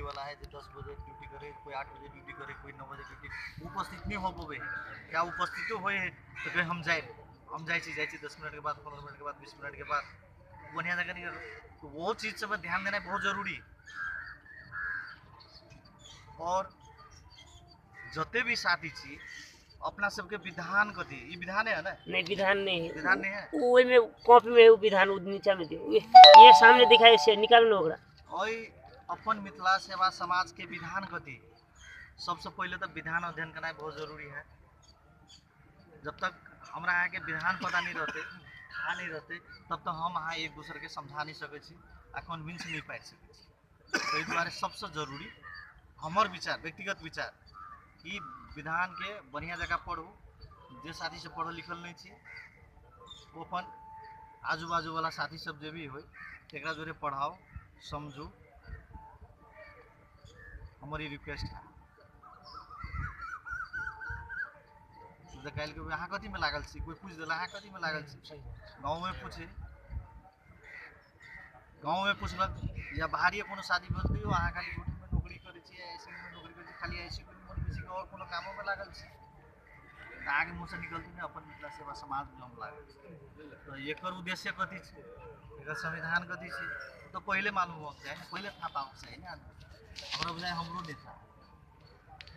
वाला है जो 10 बजे ड्यूटी करे, कोई 8 बजे ड्यूटी करे, कोई 9 बजे ड्यूटी, उपस्थित नहीं हो पवे है। क्या उपस्थित होए है तो कहे हम जाए, हम जाइ छी, जाइ छी 10 मिनट के बाद, 15 मिनट के बाद, 20 मिनट के बाद, बढ़िया जगह नहीं करो। तो वो चीज़ सब ध्यान देना बहुत जरूरी है। और जते भी साथी छी अपना सबके विधान कथी, ई विधान है ना? नहीं, विधान नहीं है। विधान नहीं है? ओई में कॉपी में वो विधान उ नीचा में दियो। ये सामने दिखाई से निकाल लो ओकरा। ओई अपन मिथिला सेवा समाज के विधान कथी, सबसे पहले तो विधान अध्ययन करना बहुत जरूरी है। जब तक हमरा अहाँ के विधान पता नहीं रहते, था नहीं रहते, तब तक हम अहाँ एक दूसरे के समझा नहीं सकै छी आ कन्विंस नहीं पाबि सकै छी। ताहि दुआरे सबसे जरूरी हमर विचार, व्यक्तिगत विचार कि विधान के बढ़िया जगह पढ़ू। जे साथी सब पढ़ल लिखल नहीं छी ओ अपन आजू बाजू वाला साथी सब जे भी होय तकरा जोरे पढ़ाओ, समझू। हमर ई रिक्वेस्ट है। तऽ काल्हि के अहाँ कथीमे लागल छी, कोई पूछि देलक अहाँ कथीमे लागल छी, गाँवमे पूछे, गाँवमे पुछलक या बाहरिए कोनो शादी भेल तैयो अहाँ खाली होटलमे नौकरी करै छी, आइसीयूमे नौकरी करै छी, खाली आइसीयूमे नौकरी करै छी, आओर कोनो कामोमे लागल छी, तऽ अहाँके मुँहसँ निकलती ने अपन मिथिला सेवा समाजमे हम लागल छी। तऽ एकर उद्देश्य कथी छै, एकर संविधान कथी छै, तऽ पहिले मालूम होबक चाही ने, पहिले थाहा पाबक चाही ने आदमी। हमरा बुझाइ हमरो नहि था।